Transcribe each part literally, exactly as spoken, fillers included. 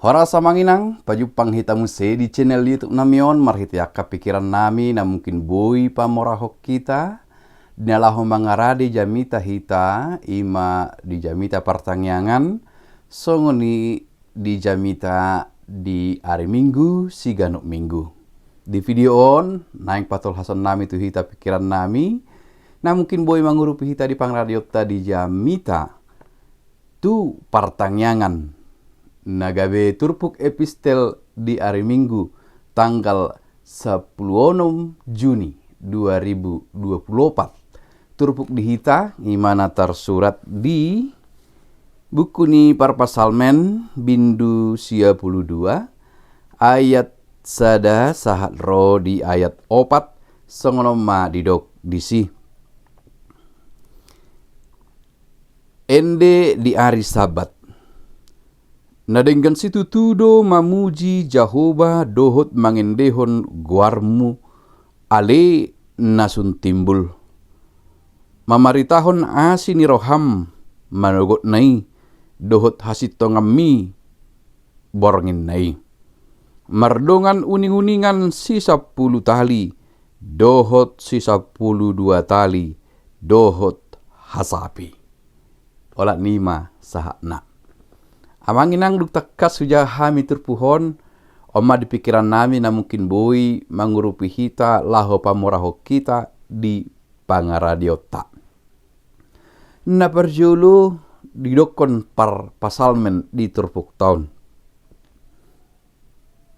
Horas amang inang, pajumpang hita muse di channel YouTube nami on, marhite angka pikiran nami na mungkin boi pamorahon hita, na laho mangarade jamita hita, ima di jamita partangiangan, songon i di jamita di ari Minggu, siganup Minggu. Di video on, naeng patolhason nami tu hita pikiran nami, na mungkin boi mangurupi hita di pangaradeonta di jamita tu partangiangan. Na gabe turpuk epistel di ari Minggu tanggal sampulu onom Juni dua ribu dua pulu opat. Turpuk di hita, ima na tarsurat di buku ni Parpsalmen bindu sia pulu dua, ayat sada sahat ro di ayat opat, songon on ma didok disi. Ende di ari Sabat. Na denggan situtu do mamuji Jahowa dohot mangendehon goarmu, ale na sun timbul. Mamaritahon asi ni roham manogotna i, dohot hasintonganmi bornginna i. Mardongan uninguningan sisampulu tali, dohot sisampulu dua tali, dohot hasapi. Olat ni ma sahatna. Amang inang, dung tangkas hujaha hami turpuk on, on ma di pikiran nami na mungkin boi mangurupi hita laho pamorahon hita di pangaradeonta. Na parjolo didokkon Parpsalmen di turpukta on.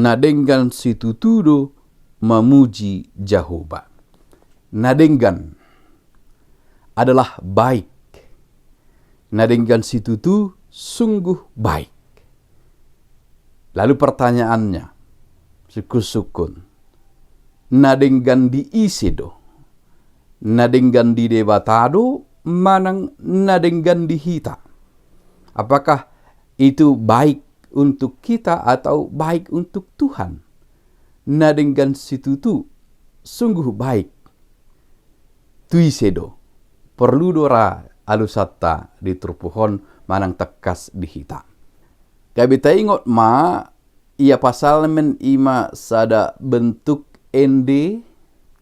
Na denggan situtu do mamuji Jahowa. Na denggan adalah baik. Na denggan situtu sungguh baik. Lalu pertanyaannya, sungkun-sungkun, na denggan di ise do? Na denggan di Debata do, manang na denggan di hita? Apakah itu baik untuk kita atau baik untuk Tuhan? Na denggan situtu sungguh baik tu ise do? Porlu do ra alusanta di turpuk on manang tangkas di hita. Gabe taingot ma, ia Parpsalmen ima sada bentuk ende,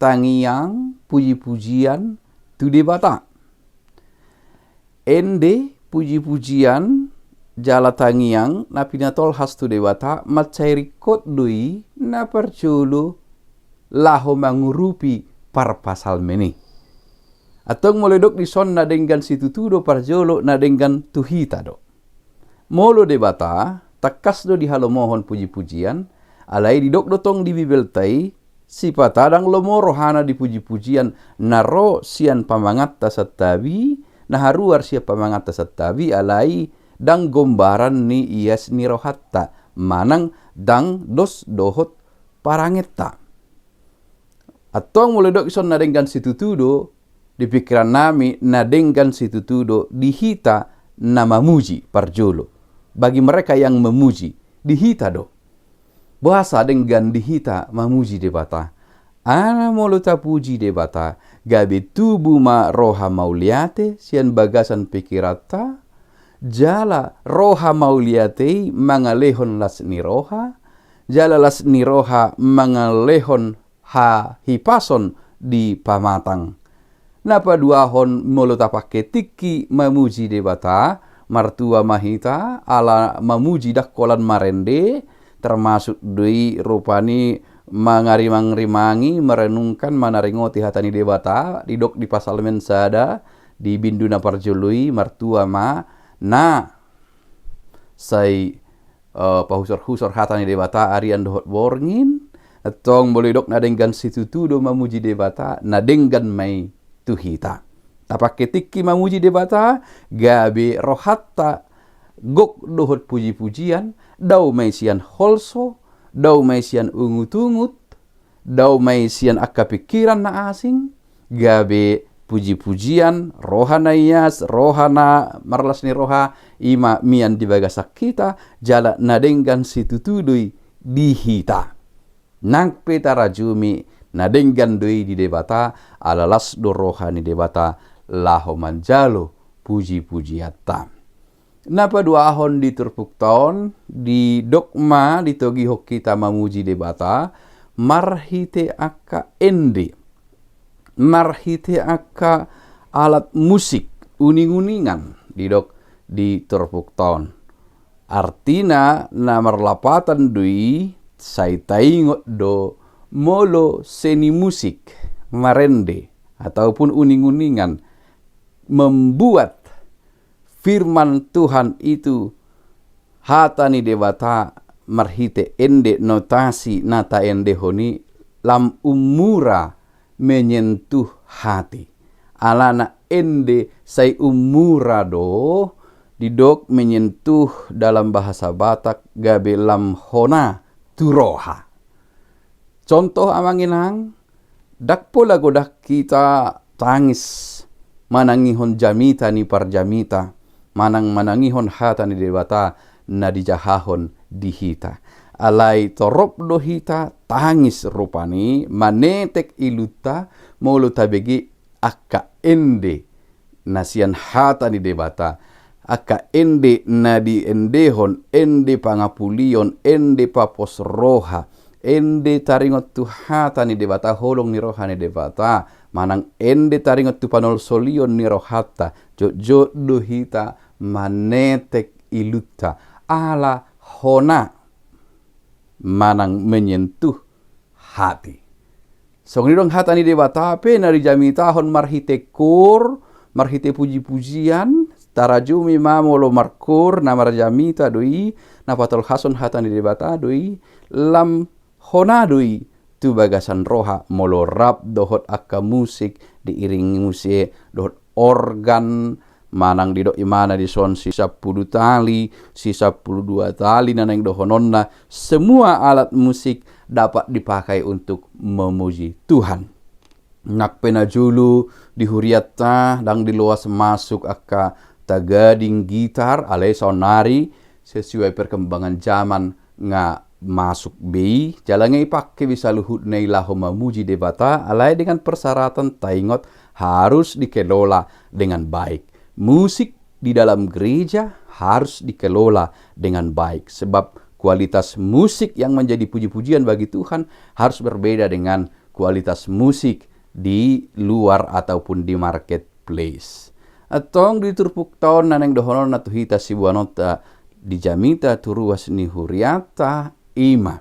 tangiang, puji-pujian tu Debata. Ende, puji-pujian jala tangiang na pinatolhas tu Debata mansai ringkot do i na parjolo laho mangurupi Parpsalmen i. Antong molo didok dison na denggan situtu do parjolo, na denggan tu hita do. Molo Debata, tangkas do dihalomohon puji-pujian, alai didok do tong di Bibelta i, sipata ndang lomo rohana di puji-pujian na ro sian pamanganta santabi, na haruar sian pamanganta santabi, alai ndang gombaran ni ias ni rohanta, manang ndang dos dohot parangenta. Antong molo didok dison na denggan situtu do, di pikiran nami na denggan situtu do di hita na mamuji parjolo. Bagi mereka yang memuji, di hita do. Boasa denggan di hita mamuji Debata? Ala molo tapuji Debata, gabe tubu ma roha mauliate sian bagasan pikiranta, jala roha mauliate i mangalehon las ni roha, jala las ni roha mangalehon hahipason di pamatang. Na paduahon, molo tapangke tingki mamuji Debata, martua ma hita, ala mamuji ndang holan marende, termasuk do i rupani mangarimang-rimangi, merenungkan, manaringoti hata ni Debata, didok di Parpsalmen sada, di bindu na parjolo i, martua ma, na sai eh, pahusor-husor hata ni Debata arian dohot borngin, antong molo didok na denggan situtu do mamuji Debata, na denggan ma i tu hita. Tapangke tingki mamuji Debata, gabe rohanta gok dohot puji-pujian, dao ma i sian holso, dao ma i sian ungut-ungut, dao ma i sian angka pikiran na asing, gabe puji-pujian, roha na ias, roha na marlas ni roha, ima mian di bagasan hita, jala na denggan situtu do i di hita. Nang pe tarajumi na denggan do i di Debata, ala las do roha ni Debata, laho manjalo puji-pujianta. Na paduahon, di turpukta on didok ma, ditogihon hita mamuji Debata marhite angka ende, marhite angka alat musik, uning-uningan, didok di turpukta on. Artina na marlapatan do i, sai taingot do molo seni musik, marende, ataupun uning-uningan, membuat firman Tuhan itu, hata ni Debata, marhite ende, notasi na taendehon i, lam ummura menyentuh hati. Alana ende sai ummura do, didok menyentuh dalam bahasa Batak gabe lam hona tu roha. Contoh, amang inang, ndang pola godang hita tangis manangihon jamita ni parjamita, manang manangihon hata ni Debata na dijahahon di hita. Alai torop do hita tangis rupani, manetek ilunta, molo tabege angka ende na sian hata ni Debata, angka ende na diendehon, ende pangapulion, ende papos roha, ende taringot tu hata ni Debata, holong ni roha ni Debata, manang ende taringot tu panolsolion ni rohanta, jotjot do hita manetek ilunta, ala hona manang menyentuh hati. Songon i do hata ni Debata pe na dijamitahon marhite koor, marhite puji-pujian, tarajumi ma molo markoor, na marjamita do i, na patolhashon hata ni Debata do i, lam hona do i tu bagasan roha, molo rap dohot angka musik, diiringi muse dohot organ, manang didok ibana dison sisampulu tali, sisampulu dua tali na naeng dohononna, semua alat musik dapat dipakai untuk memuji Tuhan. Nang pe na jolo di hurianta ndang diloas masuk angka tagading, gitar, alai saonnari sesuai perkembangan zaman nga masuk be i, jala nga ipake be saluhutna i laho mamuji Debata, alai dengan persyaratan, taingot, harus dikelola dengan baik. Musik di dalam gereja harus dikelola dengan baik, sebab kualitas musik yang menjadi puji-pujian bagi Tuhan harus berbeda dengan kualitas musik di luar ataupun di market place. Antong di turpukta on na naeng dohononna tu hita siboanonta di jamita tu ruas ni hurianta, i ma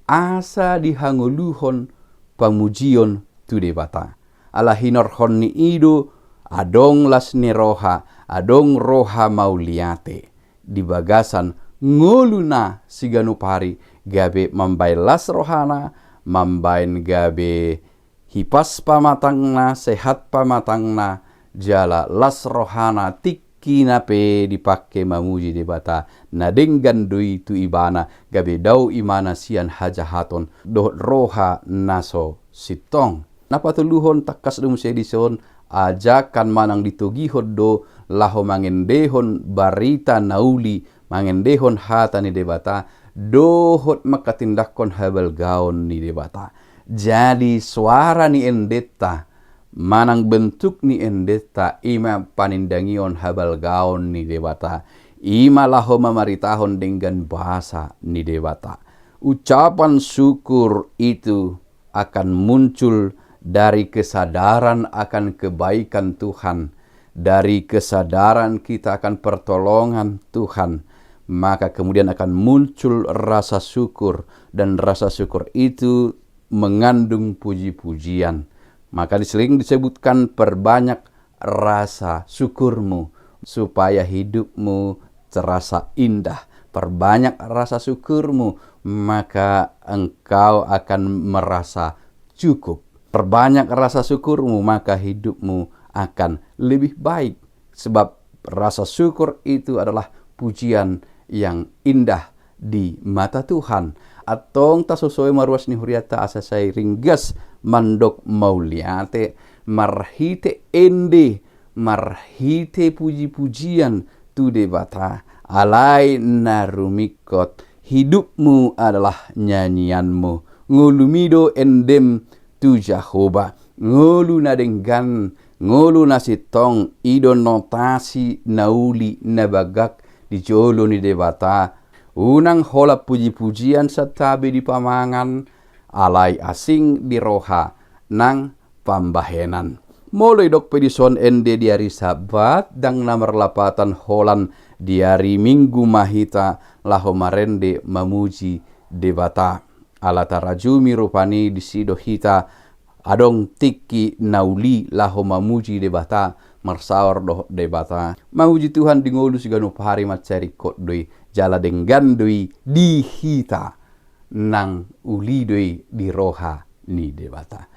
asa dihangoluhon pamujion tu Debata. Ala hinorhon ni i do adong las ni roha, adong roha mauliate di bagasan ngoluna siganup ari, gabe mambaen las rohana, mambaen gabe hipas pamatangna, sehat pamatangna, jala las rohana, tingkina pe dipake mamuji Debata, na denggan do i tu ibana, gabe dao ibana sian hajahaton dohot roha na so sintong. Na patoluhon, tangkas do muse dison, ajakan manang ditogihon do laho mangendehon barita na uli, mangendehon hata ni Debata, dohot manghatindanghon habalgaon ni Debata. Jadi soara ni endenta, manang bentuk ni endenta, i ma panindangion habalgaon ni Debata, i ma laho mamaritahon denggan basa ni Debata. Ucapan syukur itu akan muncul dari kesadaran akan kebaikan Tuhan, dari kesadaran kita akan pertolongan Tuhan, maka kemudian akan muncul rasa syukur, dan rasa syukur itu mengandung puji-pujian. Maka di sini disebutkan, perbanyak rasa syukurmu, supaya hidupmu terasa indah. Perbanyak rasa syukurmu, maka engkau akan merasa cukup. Perbanyak rasa syukurmu, maka hidupmu akan lebih baik. Sebab rasa syukur itu adalah pujian yang indah di mata Tuhan. Antong tasosoi ma ruas ni hurianta asa sai ringgas mandok mauliate, marhite ende, marhite puji-pujian tu Debata. Alai na rumingkot, hidupmu adalah nyanyianmu. Ngolumi do endem tu Jahowa. Ngolu na denggan, ngolu na sintong, i do notasi na uli, na bagak, di jolo ni Debata. Unang holan puji-pujian santabi di pamangan, alai asing di roha nang pambahenan. Molo didok pe dison ende di ari Sabat, ndang na marlapatan holan di ari Minggu ma hita laho marende mamuji Debata. Ala tarajumi rupani disi do hita adong tingki na uli laho mamuji Debata, marsaor dohot Debata. Mamuji Tuhan di ngolu siganup ari mansai ringkot do i, jala denggan do i di hita, nang uli do i di roha ni Debata.